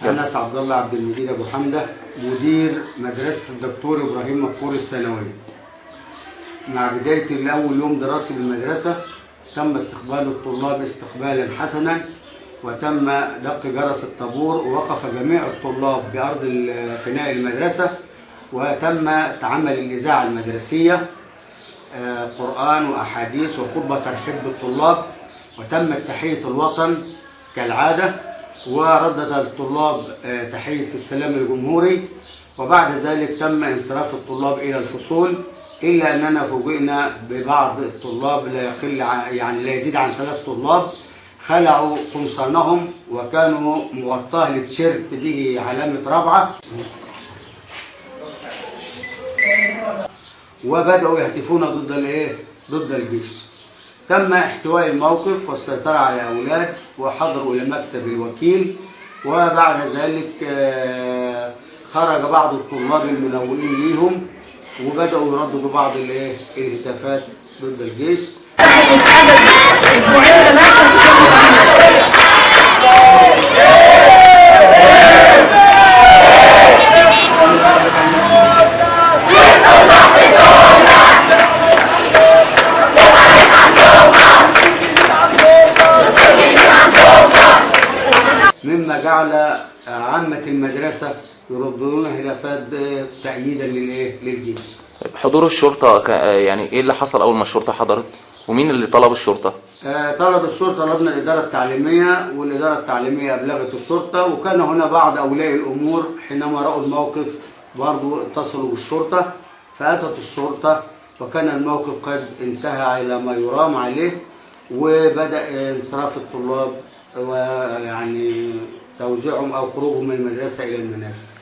أنس عبد الله عبد المجيد أبو حمدة، مدير مدرسة الدكتور إبراهيم مكور الثانوية. مع بداية الأول يوم دراسي بالمدرسة تم استقبال الطلاب استقبالا حسنا، وتم دق جرس الطابور، ووقف جميع الطلاب بأرض فناء المدرسة، وتم تعمل الإذاعة المدرسية قرآن وأحاديث وخطبة ترحيب بالطلاب، وتمت تحية الوطن كالعادة، وردد الطلاب تحية السلام الجمهوري. وبعد ذلك تم انصراف الطلاب إلى الفصول، إلا أننا فوجئنا ببعض الطلاب لا يقل يعني لا يزيد عن 3 طلاب خلعوا قمصانهم وكانوا مغطاه للتيشيرت به علامة رابعة، وبدأوا يهتفون ضد الايه؟ ضد الجيش. تم احتواء الموقف والسيطرة على الأولاد، وحضروا إلى مكتب الوكيل، وبعد ذلك خرج بعض الطلاب المنوئين ليهم وبدأوا يرددوا بعض الايه؟ الهتافات ضد الجيش. مما جعل عامة المدرسة يردون هتافات تأييدا للايه؟ للجيش. حضور الشرطة يعني ايه اللي حصل أول ما الشرطة حضرت؟ ومين اللي طلب الشرطة؟ طلب الشرطة، طلبنا الإدارة التعليمية، والإدارة التعليمية أبلغت الشرطة، وكان هنا بعض أولياء الأمور حينما رأوا الموقف برضو اتصلوا بالشرطة، فأتت الشرطة وكان الموقف قد انتهى على ما يرام عليه، وبدأ انصراف الطلاب ويعني توزيعهم أو خروجهم من المدرسة إلى المنازل.